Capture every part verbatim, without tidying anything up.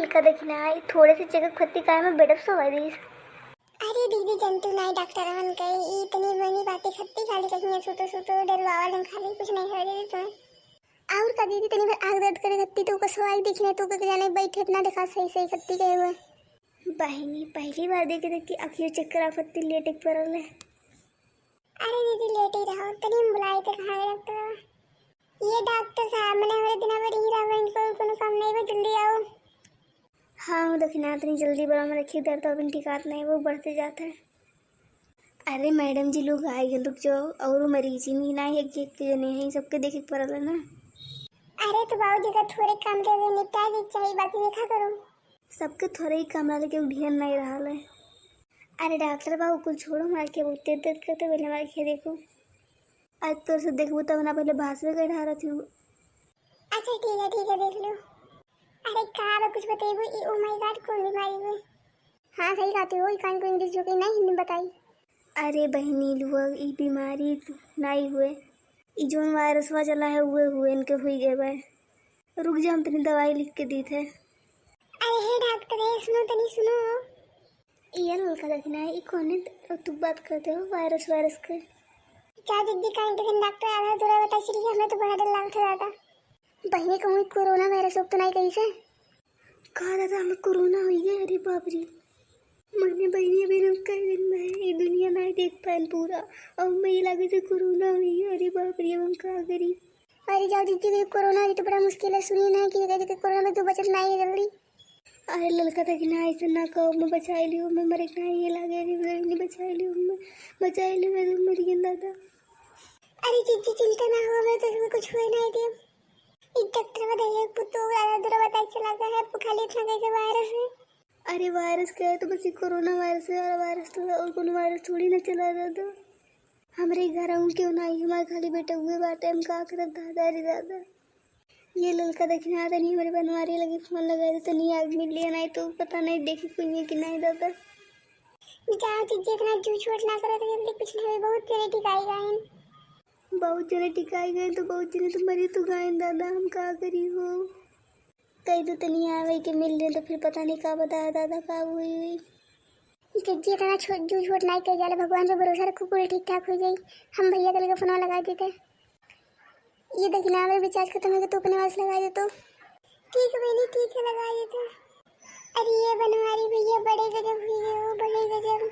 का देखी ना, ई थोड़े से चेक खत्ती काय में बेडप सोवा दीस। अरे दीदी, जंतु नाई डॉक्टर मन कहे, ई इतनी बनी बातें खत्ती खाली कहीं सुतो सुतो डरवावा नहीं, खाली कुछ नहीं हो दीदी तुम्हें। और का दीदी, तनी भर आँख दर्द करे खत्ती तो कसो आई देखी ना, तो के जाने बैठे ना देखा सही सही खत्ती कहे हुए। बहिनी, पहली बार देखे थे कि अखियो चेक करा खत्ती लेटे के पड़ल है। अरे दीदी, लेटे ही रहो, तनी हम बुलाई थे कहाँ गए डॉक्टर? ये डॉक्टर साहब, मैंने हमारे दिना भर ही रहो, इनको कोनो काम नहीं, वो जल्दी आओ। हाँ, वो देखी ना, इतनी जल्दी बड़ा में रखी, दर्द अभी ठिकात नहीं, वो बढ़ते जाता है। अरे मैडम जी, लोग आए गए, रुक जाओ, और मरीज ही नहीं ना, एक एक जने हैं, सबके देखे के पड़ल है ना। अरे तो बाबू जी का थोड़े काम दे दे, निपटा के चाहिए, बाकी देखा करो। सबके थोड़े ही काम रहा, लेकिन ध्यान नहीं रहा है। अरे डॉक्टर बाबू, कुल छोड़ो, हमारे के बहुत तेज दर्द करते, पहले हमारे के देखो। आज तोर से देखबो तब ना, पहले भाषण के ढारत हूँ। अच्छा ठीक है, ठीक है, देख लो। अरे का बा, कुछ बतेबो? ई ओ माय गॉड, कौन बीमारी हुए? हाँ सही कहते हो, ई कान को इंग्लिश जो कि नहीं हिंदी में बताई। अरे बहिनी लोग, ई बीमारी नहीं हुए, ई जोन वायरसवा चला है उहे हुए, इनके हुई गए बा। रुक जा, हम तनी दवाई लिख के दीत है। अरे हे डॉक्टर, हे सुनो तनी सुनो। ये ललका देखना है, ई कौन है तू बात करते हो वायरस वायरस के? जा जल्दी कान के डॉक्टर आधा दूरा बता चली, हमें तो बड़ा डर लगता दादा। बहिनी कहूँ कोरोना वायरस लोग तो नहीं कही से? का दादा हमें कोरोना हुई है? अरे बाप रे, मैंने बहिनी अभी हम कई दिन में है, ये दुनिया नहीं देख पाए पूरा, और मैं ये लगे से कोरोना हुई है। अरे बाप रे, हम का करी? अरे जाओ दीदी, कोरोना हुई तो बड़ा मुश्किल है, सुनिए ना कि जगह जगह कोरोना में तो बचत नहीं है जल्दी। अरे ललका देखी ना, ऐसे ना कहो, मैं बचाई लियो, मैं मरे ना, ये लागे, अरे बहिनी बचाई लियो, मैं बचाई लियो, मैं तो मर गई दादा। अरे जीजी चिंता ना हो, मैं तो तुम्हें कुछ हुए नहीं दे। एक डॉक्टर बताइए, पुतो ज्यादा दूर बताइए चला गया है, खाली इतना कैसे वायरस है? अरे वायरस क्या है, तो बस ये कोरोना वायरस है, और वायरस तो और कोनो वायरस थोड़ी ना चला दादा। हमरे घर आऊँ क्यों ना आई, हमारे खाली बेटा हुए बाटे, हम का करब दादा, अरे दादा। ये ललका देखना तनी हमारे बनवारी लगी फोन लगा दे, तनी आग मिल लिया, नहीं तो पता नहीं देखी कोई है कि नहीं दादा। जा जीजी इतना झूठ वूठ ना करो, तो जल्दी कुछ नहीं हुई, बहुत जने टिकाई गए। बहुत जने टिकाई गए तो बहुत जने तो मरी तो गए दादा, हम का करी हो? कई तो तनी आवे के मिल रहे तो फिर पता नहीं का बताया दादा का हुई हुई। जीजी इतना झूठ वूठ नहीं कही जाला, भगवान पे भरोसा रखो, कुल ठीक ठाक हो जाई। हम भैया के लगे फोन लगा देते। ये देखी ना, हमारे रिचार्ज खत्म हो गया, तू अपने वाले से लगा दे तो। ठीक है बहनी, ठीक है, लगा देते। अरे ये बनवारी भैया बड़े गजब हुई है, वो बड़े गजब।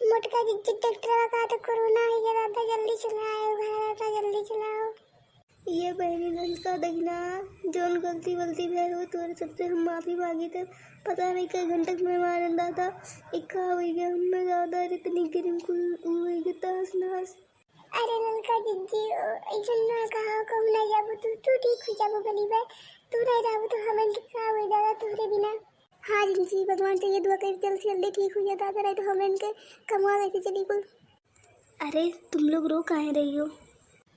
मोटका जीजी डॉक्टर का तो कोरोना हो गया दादा, जल्दी चलाओ घर दादा, जल्दी चलाओ। ये बहनी ललका देखना, जौन गलती वलती भय हो तोरे सबसे हम माफी मांगी थे। पता नहीं कई घंटे में मारन दादा, एक का हो गया हमें दादा, इतनी गिरम कुल हो गई तहस नहस। अरे ललका जीजी, ओ, ऐसन ना कहा, कहूँ ना जाबू तू, तू ठीक हो जाबू गली में, तू नहीं रहबू तो हमन के का होई दादा तोहरे बिना। हाँ जीजी, भगवान से ये दुआ कर जल्द से जल्दी ठीक हो जाए दादा, नहीं तो हमन के कमवा कैसे चली कुल। अरे तुम लोग रो काहे रही हो?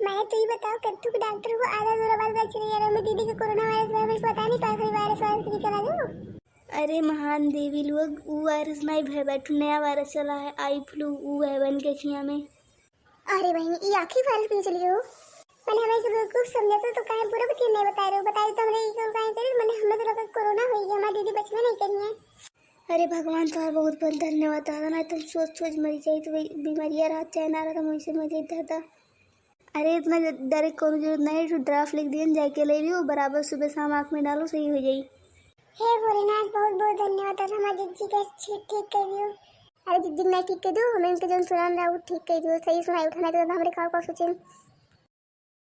मैं तो ये बताओ, कद्दू के डॉक्टर को आधा दूरा बाल बच रही है, मैं दीदी के कोरोना वायरस वायरस बता नहीं पाए, कोई वायरस वायरस की चला गयो। अरे महान देवी लोग, ऊ वायरस नहीं भय बैठू, नया वायरस चला है, आई फ्लू, ऊ है बन के खिया में। अरे बहनी, ये आखिरी वायरस कहीं चली गई हो? मैंने हमें के बेवकूफ समझा था, तो काहे पूरा बतिया नहीं बता रहे हो? बता रहे तो हमने ये काहे करे? मैंने हमें तो लगा कोरोना हुई है, हमारी दीदी बचबे नहीं करी है। अरे भगवान, तुम्हारा बहुत बहुत धन्यवाद दादा, नहीं तो हम सोच सोच मरी जाई, तो वही बीमारियाँ रहत चाहे ना रहत, हम वैसे मर जाई दादा। अरे इतना डायरेक्ट कोनो जरूरत नहीं है, एक ड्राफ्ट लिख दियन, जाके ले लियो, बराबर सुबह शाम आँख में डालो, सही हो जाई। हे भोलेनाथ, बहुत बहुत धन्यवाद दादा, हमारे जीजी के ठीक, ठीक कर दियो। अरे जीजी नहीं ठीक कर दियो, हमें इनके जौन सुनान रहा वो ठीक कर दियो, सही सुनाई उठाना तो दादा हमरे का, का सोचें।